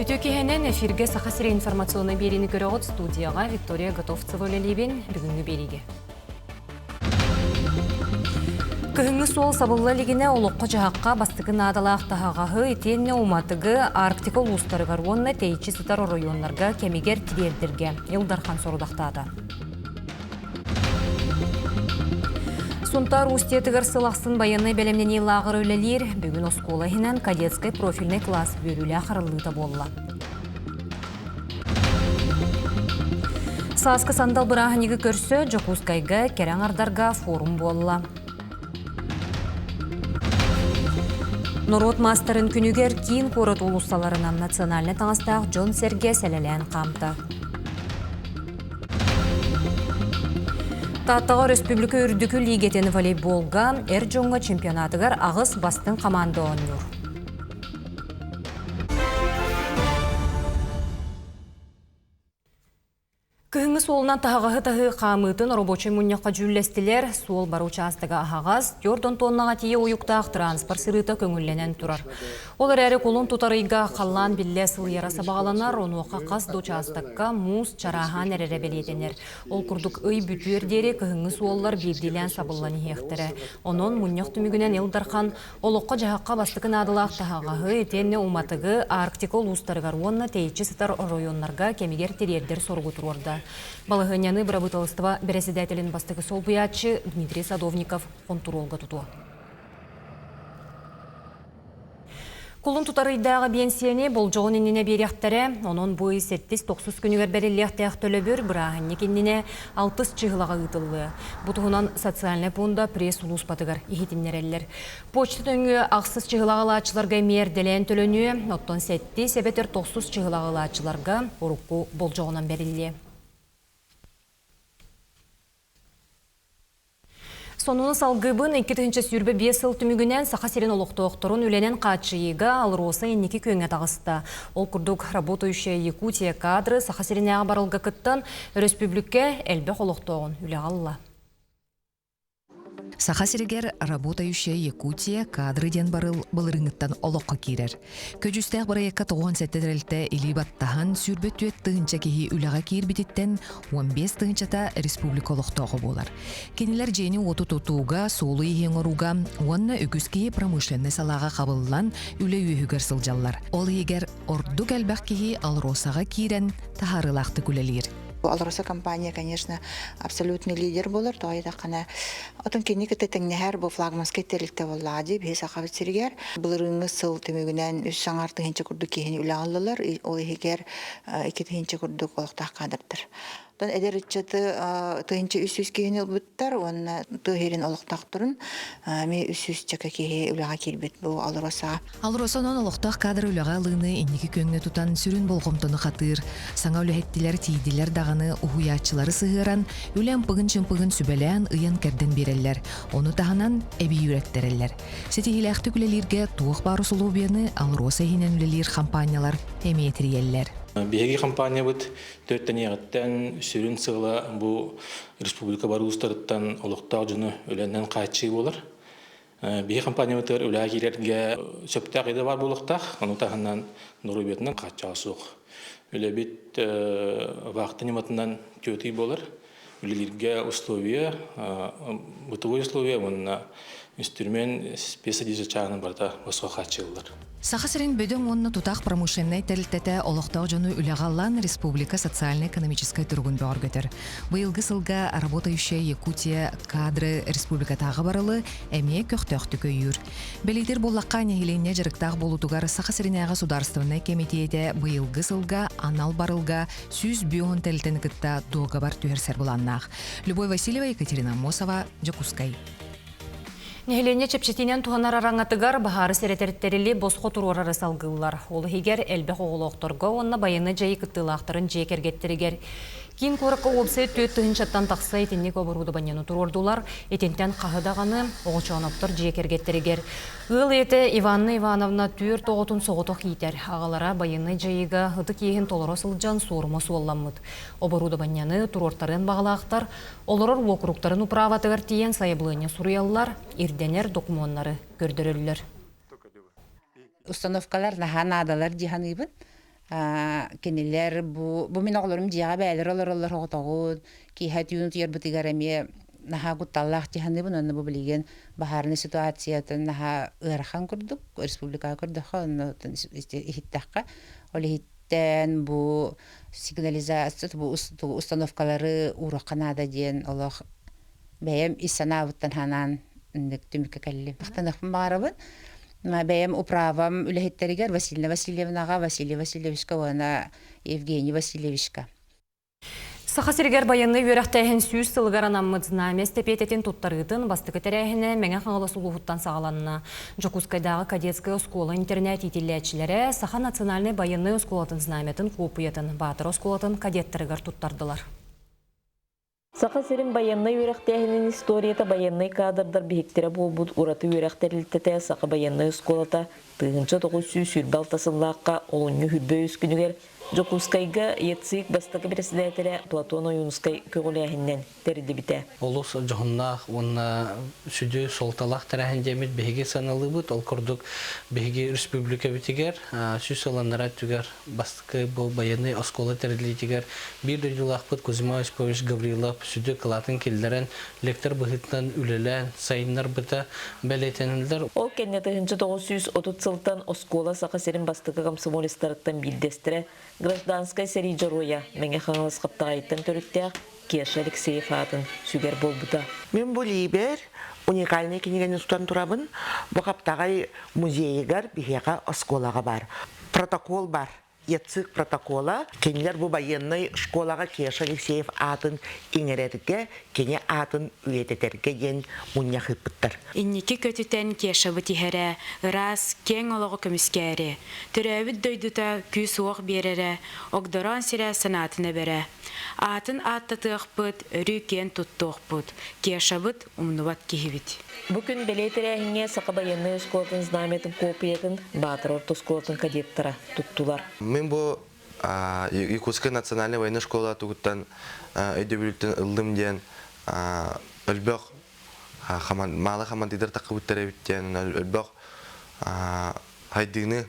Үтүө киһинэн эфиргэ Саха сирэ информационнай биэриини көрөҕүт студияҕа Виктория Готовцева үлэлиибин бүгүҥҥү биэриигэ. Кыһыҥҥы суол сабылла илигинэ олоххо-дьаһахха бастакы наадалаах таһаҕаһы итиэннэ уматыгы Арктика улуустарыгар уонна тэйиччи сытар оройуоннарга кэмигэр тириэрдэргэ Ил Дархан сорудахтаата. Сунтаар Устьетыгар сыл ахсын байыаннай бэлэмнэнии лааҕыра үлэлиир. Бүгүн оскуола иһинэн кадетскай профильнай кылаас үөрүүлээх арыллыыта буолла. Сааскы сандал бырааһынньыгы көрсө Дьокуускайга кэрэ аҥардарга форум буолла. Норуот маастарын күнүгэр киин куорат уулуссаларынан национальнай таҥастаах дьон-сэргэ сэлэлээн хаамта. Тааттаҕа өрөспүүбүлүкэ үрдүкү лиигэтин волейболга эр дьоҥҥо чемпионатыгар аҕыс бастыҥ хамаанда оонньуур. Кыһыҥҥы суолунан таһаҕаһы таһыы хаамыытын оробуочай мунньахха дьүүллэстилэр. Суол бары учаастага аһаҕас, 4 тоннаҕа тиийэ уйуктаах транспорт сырыыта көҥүллэнэн турар. Ол эрээри кулун тутар ыйга халлаан биллэ сылыйара сабаҕаланар, онуоха хас да учаастакка муус чарааһаан эрэрэ бэлиэтэнэр. Ол курдук ый бүтүөр диэри кыһыҥҥы суоллар биирдиилээн сабыллан иһиэхтэрэ. Онон мунньах түмүгүнэн Ил Дархан олоххо-дьаһахха бастакы наадалаах таһаҕаһы итиэннэ уматыгы Арктика улуустарыгар уонна тэйиччи сытар оройуоннарга кэмигэр тириэрдэр соругу туруорда. Балаһыанньаны бырабыыталыстыба бэрэссэдээтэлин бастакы солбуйааччы Дмитрий Садовников хонтуруолга тутуо. Кулун тутар ыйдааҕы биэнсийэни болдьоҕун иннинэ биэриэхтэрэ, онон бу ый сэттис-тохсус күнүгэр бэриллиэхтээх төлөбүр бырааһынньык иннинэ алтыс чыһылаҕа ыытыллыа. Бу туһунан социальнай пуонда пресс-сулууспатыгар иһитиннэрэллэр. Почта нөҥүө ахсыс чыһылаҕа ылааччыларга эмиэ эрдэлээн төлөнүө, оттон сэттис эбэтэр тохсус чыһылаҕа ылааччыларга урукку болдьоҕунан бэриллиэ. Сонуну салгыыбын 2025 сыл түмүгүнэн Саха сирин олохтоохторун үлэнэн хааччыйыыга АЛРОСА инники күөҥҥэ таҕыста. Ол курдук Работающая Якутия кадры Саха сиринээҕи барылга кыттан, өрөспүүбүлүкэ элбэх олохтооҕун үлэҕэ ылла. Саха сиригэр Работающая Якутия кадры диэн барыл былырыыҥҥыттан олоххо киирэр. Көдьүүстээх бырайыакка 97 тэрилтэ илии баттаһан, 24 тыһыынча киһи үлэҕэ киирбититтэн 15 тыһыынчата республика олохтооҕо буолар. Кинилэр дьиэни-уоту тутууга, суолу-ииһи оҥорууга уонна үгүс киһи промышленнай салааҕа хабыллан үлэ үөһүгэр сылдьаллар. Ол иһигэр ордук элбэх киһи АЛРОСАҕа киирэн таһаарыылаахтык үлэлиир. АЛРОСА компания, конечно, абсолютный лидер буолар. Тоҕо диэтэххинэ, отон кини кытта тэҥнэһэр бу флагманскай тэрилтэ буоллаҕа дии биһи Сахабыт сиригэр. Былырыыҥҥы сыл түмүгүнэн үс саҥар тыһыынча курдук киһини үлэҕэ ыллылар. Ол иһигэр 2 тыһыынча курдук олохтоох кадрдар. Оттон эдэр ыччаты 1300 киһини ылбыттар уонна тыа сирин олохтоохторун эмиэ 300 чака киһи үлэҕэ киирбит бу АЛРОСА. АЛРОСА онон олохтоох кадры үлэҕэ ылыыны инники күөҥҥэ тутан сүрүн болҕомтону хатыыр. Саҥа үлэһиттилэр тиийдилэр даҕаны уһуйааччылары сыһыаран, үлэ ымпыгын-чымпыгын сүбэлээн, ыйан-кэрдэн биэрэллэр. Ону таһынан эбии үөрэттэрэллэр. Ситиһиилээхтик үлэлииргэ туох баар усулуобуйаны АЛРОСА иһинэн үлэлиир хампаанньалар эмиэ тэрийэллэр. Биһиги компаниябыт төрүттэниэҕиттэн сүрүн сыала бу республика бары улуустарыттан олохтоох дьону үлэнэн хааччыы буолар. Биһи компаниябытыгар үлэҕэ киирэргэ сөптөөх идэ баар буолуохтаах, ону таһынан доруобуйатынан хааччаҕа суох. Үлэбит вахта ньыматынан түөтүй буолар. Үлэлииргэ условия, бытовой условия уонна инструмент спецодежда барыта босхо хааччыллар. Саха сирин бөдөҥ уонна тутаах промышленнай тэрилтэтэ олохтоох дьону үлэҕэ ылан республика социально-экономическай туругун бөҕөргөтөр. Быйылгы сылга Работающая Якутия кадры республикатааҕы барылы эмиэ көхтөөхтүк өйүүр. Бэлиэтир буоллахха, нэһилиэнньэ дьарыктаах буолуутугар Саха сиринээҕи судаарыстыбаннай кэмитиэтэ быйылгы сылга анал барылга 150 тэрилтэни кытта дуогабар түһэрсэр былааннаах. Любовь Васильева, Екатерина Аммосова, Дьокуускай. Нэһилиэнньэ чэпчэтиинэн туһанар араҥатыгар баһаары сэрэтэр тэрили босхо туруорары салгыыллар. Ол иһигэр элбэх оҕолоохторго уонна байыаннай дьайыы кыттыылаахтарын дьиэ кэргэттэригэр. Киин куоракка уопсай 4 тыһыынчаттан тахса итинник оборудованиены туруордулар. Итинтэн хаһы даҕаны оҕочооноптор дьиэ кэргэттэригэр. Ыал ийэтэ Иванна Ивановна түөрт оҕотун соҕотох иитэр. Аҕалара байыаннай дьайыыга ытык иэһин толоро сылдьан суорума суолламмыт. Оборудованиены туруортарыан баҕалаахтар Олорор уокуруктарын управатыгар тиийэн сайабылыанньа суруйаллар, ирдэнэр докумуоннары көрдөрөллөр. Установкалар наһаа наадалар дии саныыбын. Кинилэр бу бу мин оҕолорум дьиэҕэ бэйэлэрэ олороллор оҕотоҕун киэһэ түүн утуйарбытыгар эмиэ наһаа кутталлаах дии саныыбын уонна бу билигин баһаарынай ситуациятын наһаа ыарахан курдук республикаҕа көрдөххө онно иһиттэххэ ол иһиттэн бу сигнализация бу установкалары ууруохха наада диэн олох бэйэм ис санаабыттан санаан инник түмүккэ кэллим. Махтаныахпын баҕарабын. Бэйэм управам үлэһиттэригэр Василина Васильевнаҕа, Василий Васильевичка уонна Евгений Васильевичка. Саха сиригэр байыаннай үөрэхтээһин 100 сылыгар анаммыт Знамя эстэпиэтэтин туттарыытын бастакы тэрээһинэ Мэҥэ Хаҥалас улууһуттан саҕаланна. Дьокуускайдааҕы кадетскай оскуола-интэрнээт иитиллээччилэрэ Саха национальнай байыаннай оскуолатын знамятын куоппуйатын Баатыр оскуолатын кадеттарыгар туттардылар. Саха сирин байыаннай үөрэхтээһинин историята байыаннай кадрдар биһиктэрэ буолбут ураты үөрэх тэрилтэтэ Саха байыаннай оскуолата 1926 сыллаахха олунньу 23 күнүгэр Дьокуускайга ЯЦИК бастакы председателэ Платон Ойуунускай көҕүлээһининэн тэриллибитэ. Олус дьоһуннаах уонна сүдү суолталаах тэрээһин диэммит биһиги сыаналыыбыт. Ол курдук биһиги республикабытыгар 100 сыл анараа өттүгэр Бастакы бу байыаннай оскуола тэриллиитигэр биир дойдулаахпыт Кузьма Осипович Гаврилов сүдү кылаатын киллэрэн, лектор быһыытынан үлэлээн сайыннарбыта бэлиэтэниллэр. Ол кэннэ 1930 сылтан оскуола Саха сирин бастакы комсомолецтарыттан биирдэстэрэ, гражданскай сэрии дьоруойа Мэҥэ Хаҥалас Хаптаҕайыттан төрүттээх Кеша Алексеев аатын сүгэр буолбута. Мин бу лиибэр уникальнай кинигэни тутан турабын. Бу Хаптаҕай музейыгар биһиэхэ оскуолаҕа баар. Протокол бар. ЯЦИК протокола. Кинилэр бу байыаннай школаҕа Кеша Алексеев аатын иҥэрэргэ, кини аатын үйэтитэргэ диэн мунньах ыыппыттар. Инники көтүтэн Кешабыт иһэрэ, ыраас, киэҥ олоҕу көмүскээри. Төрөөбүт дойдута күүс-уох биэрэрэ, огдороон сирэ санаатын эбэрэ. Аатын ааттатыахпыт, өрүү киэн туттуохпут. Кешабыт умнубат киһибит. Бу күн бэлиэ тэрээһиҥҥэ Саха байыаннай оскуолатын знамятын копиятын Баатыр орто оскуолатын кадеттара туттулар. Мин бу Якутская национальная военная школа тугуттан өйдөбүлүттэн ыллым диэн өлбөх маалы хамандыйдар таххыбыттар эбит диэн өлбөх хайдыыны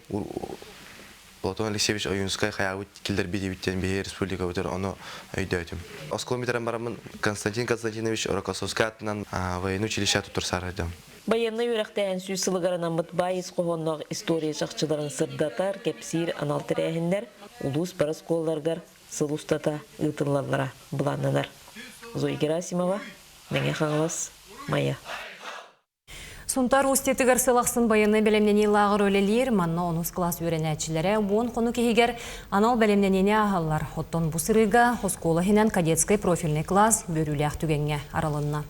Платон Алексеевич Ойуунскай хайаабыт киллэрбит диэбиттэн биһиги республикабытыгар ону өйдөөтүм. Оскуола бүтэрэн бараммын Константин Константинович Рокоссовскай аатынан военный училище туттарсаарайдым. Байыаннай үөрэхтээһин 100 сылыгар анаммыт баай ис хоһоонноох история чахчыларын сырдатар, кэпсиир анал тэрээһиннэр улуус бары оскуолаларыгар сыл устата ыытыллаллара былааннанар. Зоя Герасимова, Мэҥэ Хаҥалас, Майа. Сунтаар Устьетыгар сыл ахсын байыаннай бэлэмнэнии лааҕыр үлэлиир. Манна онус кылаас үөрэнээччилэрэ 10 хонук иһигэр анал бэлэмнэниини ааһаллар. Оттон бу сырыыга оскуола иһинэн кадетскай профильнай кылаас үөрүүлээх түгэҥҥэ арылынна.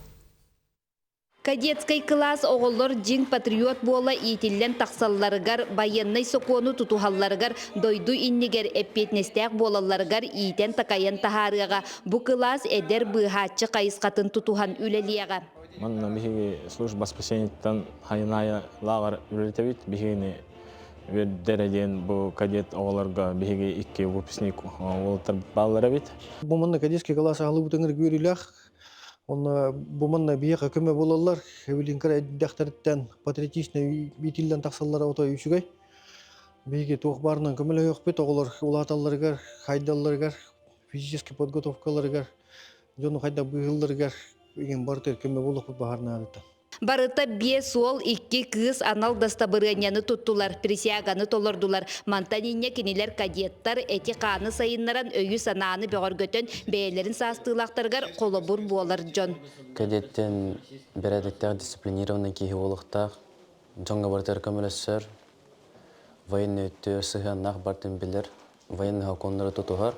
Кадетскай кылаас оҕолор дьиҥ патриот буола иитиллэн тахсалларыгар, байыаннай сокуону тутуһалларыгар, дойду иннигэр эппиэтинэстээх буолалларыгар иитэн-такайан таһаарыаҕа. Бу кылаас эдэр быыһааччы хайысхатын тутуһан үлэлиэҕэ. Манна биһиги служба спасениеттан хайынаайы лааҕыр үлэлэтэбит. Биһигини үөрдэрэ диэн бу кадет оҕолорго биһиги икки выпускник уолаттарбыт бааллар эбит. Бу манна кадетский класс аһылыбытыҥар үөрүүлээх. Онно бу манна биһиэхэ көмө буолаллар. Эбилин кыра эрдэхтэриттэн патриотичнай иитиллэн тахсаллара отой үчүгэй. Биһиги туох баарынан көмөлөһүөхпүт оҕолор улааталларыгар, хайдалларыгар, физическэй подготовкаларыгар дьону хайдах быыһыылларыгар игин барыта көмө буолуохпут баһар наадата. Барыта биэс уол, икки кыыс анал дастабырыанньаны туттулар, присяганы толордулар. Мантан инньэ кинилэр кадеттар эти-хааны сайыннаран, өйү-санааны бөҕөргөтөн, бэйэлэрин саастыылаахтарыгар холобур буолар дьон. Кадеттэн бэрээдэктээх дисциплинированный киһи буолуохтаах, дьоҥҥо барытыгар көмөлөсөр, военный өттүгэр сыһыаннаах бартын билэр, военный сокуоннары тутуһар,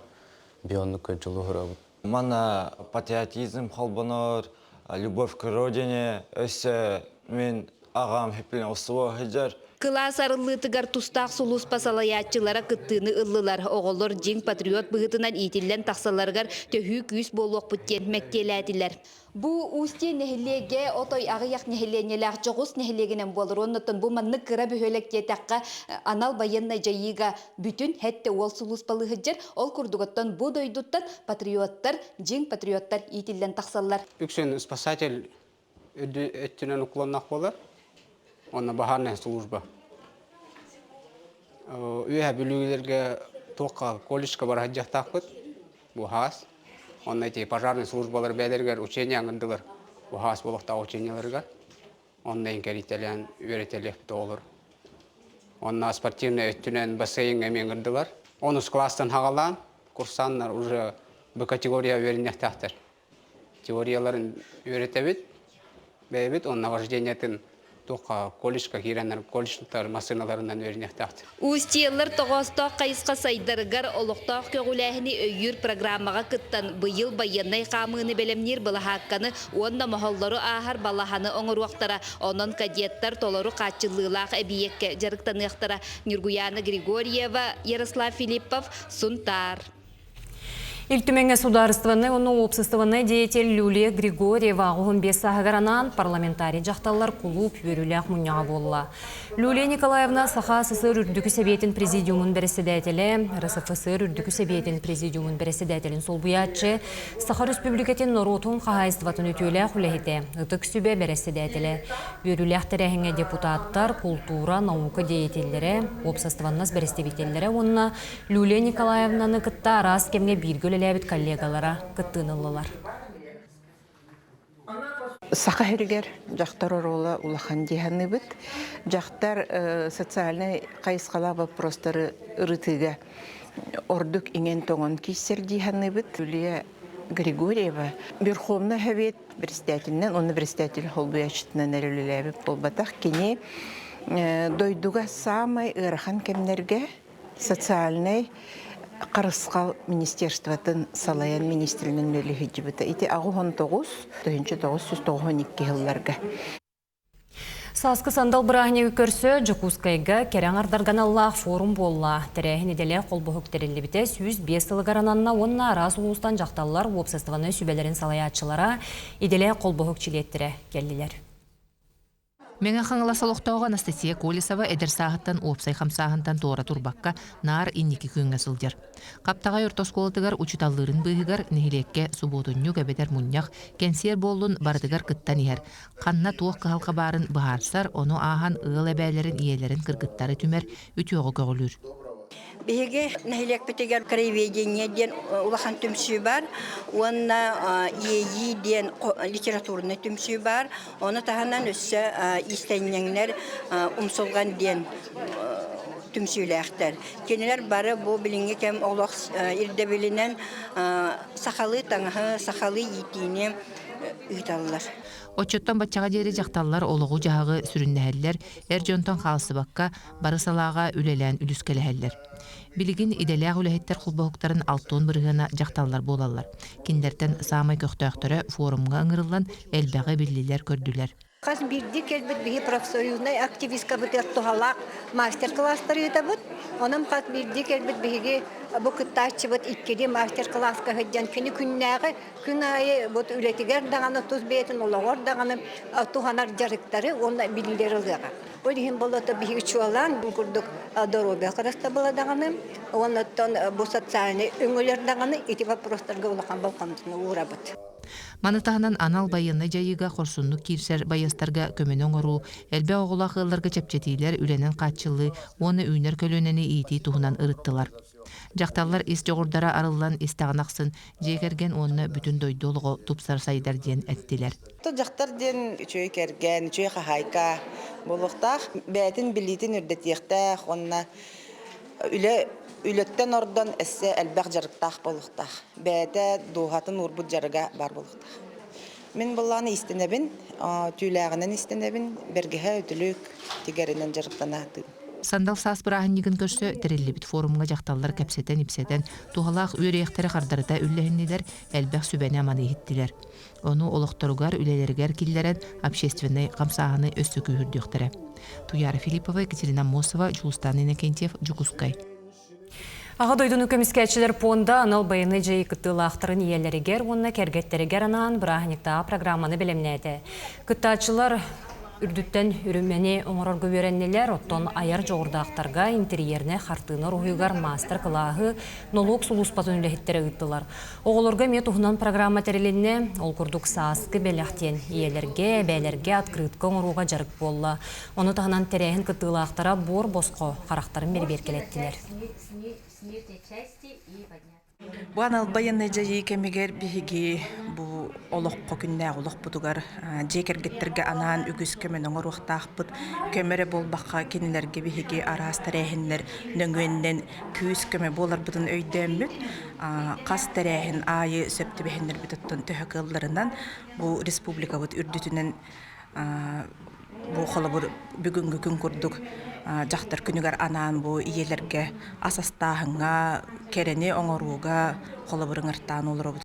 биһи оннук дьулуһурабыт. Манна патриотизм холбонор, любовь к родине, өссө мин аҕам хиппин устуо сылдьар. Кылаас арыллыытыгар тустаах сулууспа салайааччылара кыттыыны ыллылар. Оҕолор дьиҥ патриот быһыытынан иитиллэн тахсалларыгар төһүү күүс буолуохпут диэн мэктиэлээтилэр. Бу Устье нэһилиэгэ отой аҕыйах нэһилиэнньэлээх дьоҕус нэһилиэгинэн буолар. Оннуттан бу маннык кыра бөһүөлэк диэтэххэ, анал байыаннай дьайыыга бүтүн хэттэ уол сулууспалыы сылдьар. Ол курдугуттан бу дойдуттан патриоттар, дьиҥ патриоттар иитиллэн тахсаллар. Үксүн спасатель өттүнэн уклоннаах буолар. Онно баһаарная служба. Үөһэ Бүлүүлэргэ Туохха колледжка бара сылдьыахтаахпыт. Бу хаас. Онно ити пожарный службалар бэйэлэригэр учение аҥырдылар. Бу хаас буолуохтаах учениеларыгар. Онно иҥкэрийтэлээн үөрэтэлиэхпит оҕолор. Онно спортивнай өттүнэн бассейҥҥа эмиэ ыҥырдылар. Онус класстан хаҕалаан курсаннар уже бу категория үөрэниэхтээхтэр. Теорияларын үөрэтэбит, бэйэбит уонна вождениетын туохха колледжка киирэннэр колледжтар массыыналарынан үөрэниэхтээхтэр. Устьелар тоҕоостоох хайысха сайдарыгар олохтоох көҕүлээһини өйүүр программаҕа кыттан, быйыл байыаннай хаамыыны бэлэмниир былаһаакканы уонна моһоллору ааһар балаһаны оҥоруохтара. Онон кадеттар толору хааччыллыылаах эбийиэккэ дьарыктаныахтара. Ньургуйаана Григорьева, Ярослав Филиппов, Сунтаар. Ил Түмэҥҥэ судаарыстыбаннай уонна уопсастыбаннай деятель Люлия Григорьева 15 сааһыгар анаан парламентарий дьахталлар кулууп үөрүүлээх мунньаҕа буолла. Люлия Николаевна Саха СССР Үрдүкү Сэбиэтин Президиумун бэрэссэдээтэлэ, РСФСР Үрдүкү Сэбиэтин Президиумун бэрэссэдээтэлин солбуйааччы, Саха Өрөспүүбүлүкэтин норуотун хаһаайыстыбатын үтүөлээх үлэһитэ, Ытык Сүбэ бэрэссэдээтэлэ. Үөрүүлээх тэрээһиҥҥэ депутаттар, култуура, наука деятеллэрэ, уопсастыбаннас бэрэстэбиитэллэрэ уонна Люлия Николаевнаны кытта араас кэмҥэ бииргэ үлэлээбит коллегалара кыттыыны ыллылар. Саха сиригэр дьахтар оруола улахан дии саныыбыт. Дьахтар социальнай хайысхалаах боппуруостары ырытыыга ордук иҥэн-тоҥон киирсэр дии саныыбыт. Юлия Григорьева Верховный Совет председателинэн уонна председатель холбуйааччытынан эрэ үлэлээбит буолбатах. Кини дойдуга саамай ыарахан кэмнэргэ социальнай харысхал министерствотын салайан министринэн үлэлии сылдьыбыта. Ити 89 1992 сылларга. Сааскы сандал бырааһынньыгы көрсө Дьокуускайга кэрэ аҥардарга аналлаах форум буолла. Тэрээһин идэлээх холбоһук тэриллибитэ 105 сылыгар ананна уонна араас улуустан дьахталлар уопсастыбаннай сүбэлэрин салайааччылара, идэлээх холбоһук чилиэттэрэ кэллилэр. Мэҥэ Хаҥалас олохтооҕо Анастасия Колесова эдэр сааһыттан уопсай хамсааһынтан туора турбакка, наар инники күөҥҥэ сылдьар. Хаптаҕай орто оскуолатыгар учууталлыырын быыһыгар нэһилиэккэ субуотунньук эбэтэр мунньах, кэнсиэр буоллун барытыгар кыттан иһэр. Ханна туох кыһалҕа баарын быһаарсар, ону ааһан ыал эбээлэрин, ийэлэрин кыргыттары түмэр, үтүөҕэ көҕүлүүр. Биһиги нэһилиэкпитигэр краеведение диэн улахан түмсүү бар уонна иэйии диэн литературнай түмсүү бар. Ону таһынан өссө иистэнньэҥнэр умсулҕан диэн түмсүүлээхтэр. Кинилэр бары бу билиҥҥи кэм олох ирдэбилинэн сахалыы таҥаһы, сахалыы иитиини ыыталлар. Оччоттон баччаҕа диэри дьахталлар олоҕу-дьаһаҕы сүрүннэһэллэр, эр дьонтон хаалсыбакка бары салааҕа үлэлээн үлүскэлэһэллэр. Билигин идэлээх үлэһиттэр холбоһуктарын алтыан бырыһыана дьахталлар буолаллар. Кинилэртэн саамай көхтөөхтөрө форумҥа ыҥырыллан элбэҕи биллилэр-көрдүлэр. Хас биирдии кэлбит биһи профсоюзнай активисткабытыгар туһалаах мастер-класстар ыытабыт. Онон хас биирдии кэлбит биһиги бу кыттааччыбыт иккилии мастер-класска сылдьан кини күннээҕи күн аайы вот үлэтигэр даҕаны тус бэйэтин олоҕор даҕаны туһанар дьарыктары уонна билиилэри ылыаҕа. Ол иһин болото биһиги чуолаан бу курдук доруобуйа харыстабыла даҕаны уонна оттон бу социальнай өҥөлөр даҕаны ити вопростарга улахан болҕомтону уурабыт. Маны таһынан анал байыаннай дьайыыга хорсуннук киирсэр байыастарга көмөнү оҥоруу, элбэх оҕолоох ыалларга чэпчэтиилэр, үлэнэн хааччыллыы уонна үүнэр көлүөнэни иитии туһунан ырыттылар. Дьахталлар ис дьоҕурдара арыллан истэҕин ахсын дьиэ кэргэн уонна бүтүн дойду олоҕо тупсар сайдар диэн эттилэр. Дьахтар диэн үчүгэй кэргэн, үчүгэй хаһаайка буолуохтаах. Бэйэтин билиитин үрдэтиэхтээх уонна үлэ үлэттэн ордон эссе элбэх дьарыктаах буолуохтаах. Бэйэтэ дууһатын уурбут дьарыга баар буолуохтаах. Мин былааны истэнэбин, түүлээҕинэн истэнэбин, бэргэһэ, үтүлүк тигэринэн дьарыктанаатым. Сандал саас бырааһынньыгын көрсө тэриллибит форумҥа дьахталлар кэпсэтэн-ипсэтэн, туһалаах үөрүйэхтэри хардарыта үллэһиннилэр, элбэх сүбэни-аманы иһиттилэр. Ону олохторугар, үлэлэригэр киллэрэн, общественнай хамсааһыны өссө күүһүрдүөхтэрэ. Туяра Филиппова, Екатерина Аммосова, Дьулустаан Иннокентьев, Дьокуускай. Аҕа дойдуну көмүскээччилэр пуонда анал байыаннай дьайыы кыттыылаахтарын ийэлэригэр уонна кэргэттэригэр анаан бырааһынньыктааҕы программаны бэлэмнээтэ. Кыттааччылар үрдүттэн үрүмэни оҥорорго үөрэннилэр, оттон айар дьоҕурдаахтарга интерьернэй хартыына уруһуйугар маастар-кылааһы нолуок сулууспатын үлэһиттэрэ ыыттылар. Оҕолорго эмиэ туһунан программа тэрилиннэ. Ол курдук сааскы бэлэх диэн ийэлэргэ, эбээлэргэ открытка оҥорууга дьарык буолла. Ону таһынан тэрээһин кыттыылаахтара буор босхо харахтарын бэрэбиэркэлэттилэр. Бу анал байыаннай дьайыы кэмигэр биһиги бу олоххо күннээҕи олохпутугар дьиэ кэргэттэргэ анаан үгүс көмөнү оҥоруохтаахпыт. Көмө эрэ буолбакка кинилэргэ биһиги араас тэрээһиннэр нөҥүөннэн күүс-көмө буоларбытын өйдөөммүт, хас тэрээһин аайы сөп түбэһиннэрбит оттон төһө кыалларынан бу республикабыт үрдүтүнэн бу холобур бүгүҥҥү күн курдук дьахтар күнүгэр анаан бу ийэлэргэ ас астааһыҥҥа, кэрэни оҥорууга холобур ыҥыртаан олоробут.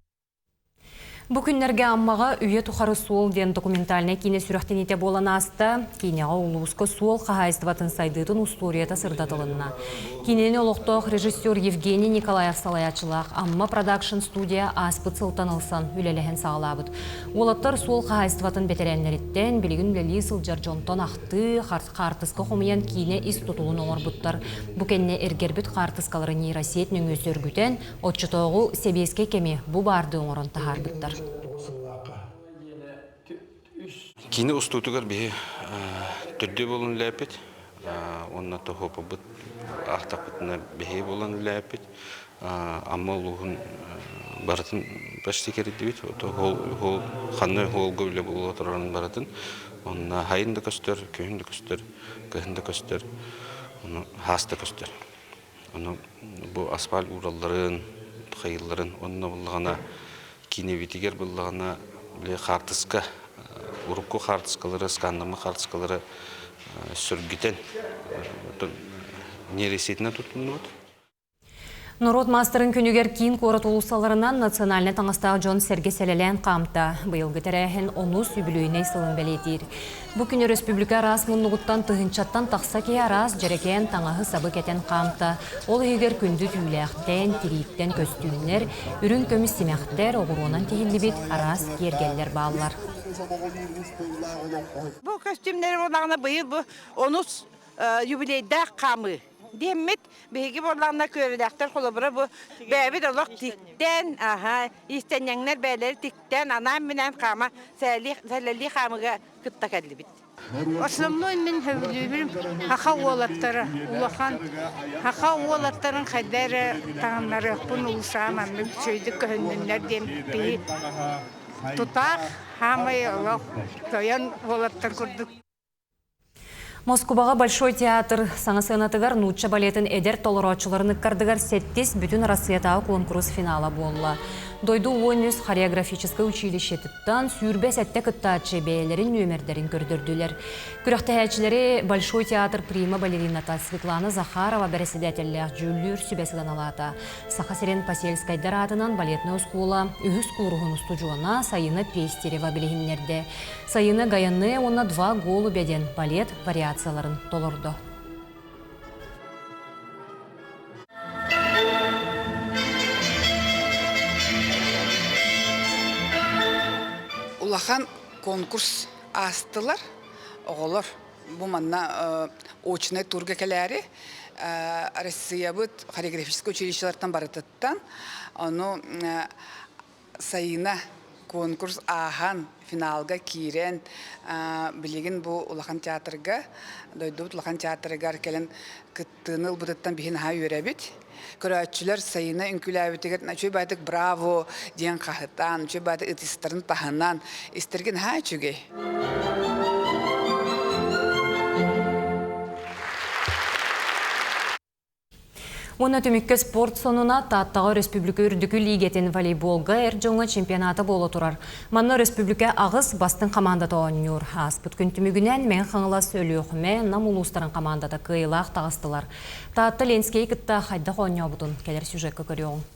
Бу күннэргэ Аммаҕа Үйэ тухары суол диэн документальнай киинэ сүрэхтэниитэ буолан ааста. Киинэҕэ улууска суол хаһаайыстыбатын сайдыытын устуоруйата сырдатылынна. Киинэни олохтоох режиссер Евгений Николаев салайааччылаах Амма продакшн студия ааспыт сылтан ылсан үлэлэһэн саҕалаабыт. Уолаттар суол хаһаайыстыбатын бэтэрээннэриттэн, билигин үлэлии сылдьар дьонтон ахтыы, хаартыска хомуйан киинэ ис тутулун оҥорбуттар. Бу кэннэ эргэрбит хаартыскалары нейросеть нөҥүө сөргүтэн, оччотооҕу сэбиэскэй кэми бу баардыы оҥорон таһаарбыттар. Киинэ устуутугар биһи төрдүө буолан үлэлээппит уонна тоһуоппут аахтахпытына биһиги буолан үлэлээппит Амма улууһун барытын почти кэрийдибит. Хол ханна хуолга үлэ буола турарын барытын. Онно хайын да көстөр, күһүн да көстөр, кыһын да көстөр, ону хаас да көстөр. Ону бу асфальт ууралларын, хайылларын онно буллаҕына киинэбитигэр буллаҕына били хаартыска урукку хаартыскалары, сканнаммыт хаартыскалары сөргүтэн нейросетинэн туттуннубут. Норуот маастарын күнүгэр киин куорат уулуссаларынан национальнай таҥастаах дьон сэргэ сэлэлээн хаамта. Быйылгы тэрээһин онус үбүлүөйүнэй сылын бэлиэтиир. Бу күн өрөспүүбүлүкэ араас муннугуттан тыһыынчаттан тахса киһи араас дьэрэкээн таҥаһы-сабы кэтэн хаамта. Ол иһигэр күндү түүлээхтэн, тирииттэн көстүүмнэр, үрүҥ көмүс симэхтэр, оҕуруонан тиһиллибит араас киэргэллэр бааллар. Бу көстүүмнэри буоллаҕына быйыл бу онус юбилейдаах хаамыы диэммит биһиги буоллаҕына күөрэлээхтэр холобура бу бэйэбит олох тиктэн аха иистэнньэҥнэр бэйэлэри тиктэн анаан-минээн хаама сэлэлии хаамыга кытта кэллибит. Основной мин сөбүлүүбүн саха уолаттара улахан саха уолаттарын хайда эрэ таҥыннарыахпын улусаам маннык үчүгэйдик көһүннүннэр диэн биһи тутаах хаамай олох тойон уолаттар курдук. Москубаҕа Большой театр саҥа сыанатыгар нуучча балетын эдэр толорооччуларын ыккардыгар сэттис бүтүн Арассыйатааҕы куонкурус финала буолла. Дойду 13 хореографическай училищетыттан 27 кыттааччы бэйэлэрин нүөмэрдэрин көрдөрдүлэр. Күрэхтэһээччилэри Большой театр прима-балерината Светлана Захарова бэрэссэдээтэллээх дьүүллүүр сүбэ сыаналаата. Саха сирин Посельскайдар аатынан балетнай оскуола үһүс кууруһун устудьуона Сайына Пестерева билиһиннэрдэ. Сайыны Гаянне уонна Два голубя диэн балет вариацияларын толордо. Улахан конкурс аастылар оҕолор. Бу манна очнай турга кэлээри Россиябыт хореографическай училищелартан барытыттан ону Сайыына конкурс ааһан, финалга киирэн, билигин бу улахан театрга, дойдубут улахан театрыгар кэлэн кыттыыны ылбытыттан биһи наһаа үөрэбит. Көрөөччүлэр Сайыына үҥкүүлээбитигэр үчүгэй баайдык браво диэн хаһытаан, үчүгэй баайдык ытыстарын таһынан истэргэ наһаа үчүгэй. Уонна түмүккэ спорт сонуна Тааттаҕа өрөспүүбүлүкэ үрдүкү лиигэтин волейболга эр дьоҥҥо чемпионата буола турар. Манна өрөспүүбүлүкэ аҕыс бастыҥ хамаандата оонньуур. Ааспыт күн түмүгүнэн Мэҥэ Хаҥалас, Өлүөхүмэ, Нам улуустарын хамаандата кыайыылаах таҕыстылар. Таатта Ленскэйи кытта хайдах оонньообутун кэлэр сюжекка көрүөҕүҥ.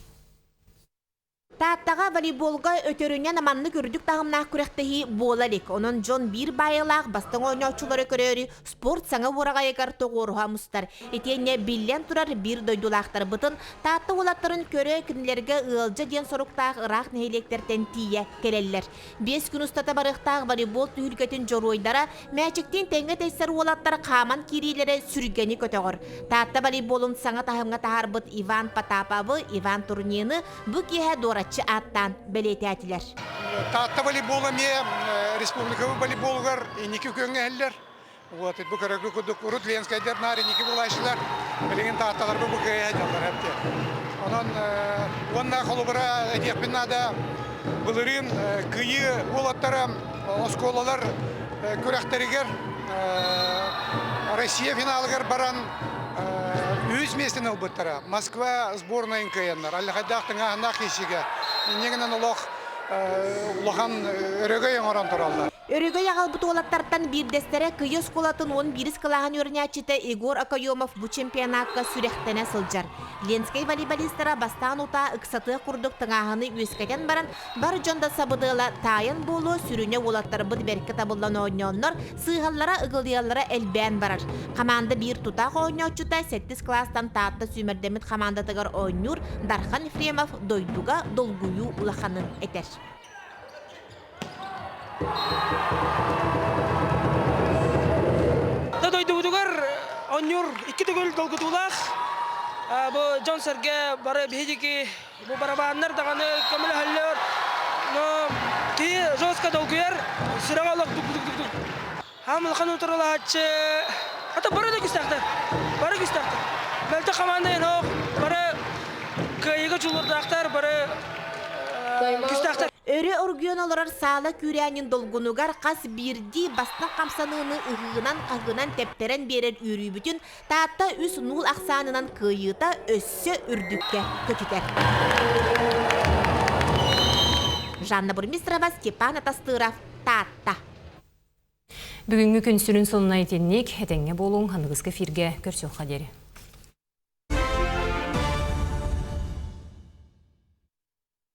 Тааттаҕа волейболга өтөрүнэн маннык үрдүк таһымнаах күрэхтэһии буола илик. Онон дьон биир баайылаах бастыҥ оонньооччулары көрөөрү спорт саҥа уораҕайыгар тоҕуоруһа мустар. Итиэннэ биллэн турар биир дойдулаахтарбытын Таатта уолаттарын көрө, кинилэргэ ыалдьа диэн соруктаах ыраах нэһилиэктэртэн тиийэ кэлэллэр. Биэс күн устата барыахтаах волейбол түһүлгэтин дьоруойдара мээчиктиин тэҥҥэ тэйсэр уолаттар хааман киириилэрэ сүргэни көтөҕөр. Таатта волейболун саҥа таһымҥа таһаарбыт Иван Потаповы, Иван Турнины бу киэһэ дуораччы ааттаан бэлиэтээтилэр. Таатта волейбола эмиэ республика волейболугар инники күөҥҥэ иһэллэр. Вот, бу көрөргө курдук урут Ленскайдар наар инники булааччылар. Билигин таатталарбы бу кыайа дьаллар эпти. Онон уонна холобура этиэхпин наада былырыын кыйыы уолаттара оскуолалар күрэхтэригэр Россия финалыгар баран үһүс миэстэни ылбыттара. Москва сборнайын кыайаннар. Аллахайдаах тыҥааһыннаах киисигэ. Иннигинэн олох улахан өрөгөй оҥорон тураллар. Өрөгөй аҕалбыт уолаттартан биирдэстэрэ Кыйы оскуолатын уон биирис кылааһын үөрэнээччитэ Егор Окоемов бу чемпионакка сүрэхтэнэ сылдьар. Ленскэй волейболистара бастаан утаа ыксатыах курдук тыҥааһыны үөскэтэн баран, бар дьон да сабыдыала таайан буолуо сүрүнэ уолаттарбыт бэркэ табыллан оонньооннор, сыыһаллара, ыгылыйаллара элбээн барар. Хамаанда биир тутаах оонньооччута сэттис кылаастан Таатта сүүмэрдэммит хамаандатыгар оонньуур Дархан Ефремов дойдуга долгуйуу улаханын этэр. Дойдубутугар оонньуур икки төгүл долгутуулаах. Бу дьон-сэргэ бары биһиги бу барабааннар даҕаны көмөлөһөллөр. Но киһи жестко долгуйар, сүрэҕэ олох дук-дук-дук. Хаам улахан утарылааччы ата бары да күстээхтэр. Бары күстээхтэр. Мөлтөх команда ох бары кыайыыга дьулуурдаахтар, бары күстээхтэр. Өрө оргуйан олорор саала күүрээнин долгунугар хас биирдии бастыҥ хамсаныыны ыһыынан-хаһыынан тэптэрэн биэрэр үөрүүбүтүн Таатта үс нуул ахсаанынан кыайыыта өссө үрдүккэ көтүтэр. Жанна Бурмистрова, Степан Атастыров, Таатта. Бүгүҥҥү күн сүрүн сонуна итинник, этэҥҥэ буолуҥ, аныгыскы эфиргэ көрсүөххэ диэри.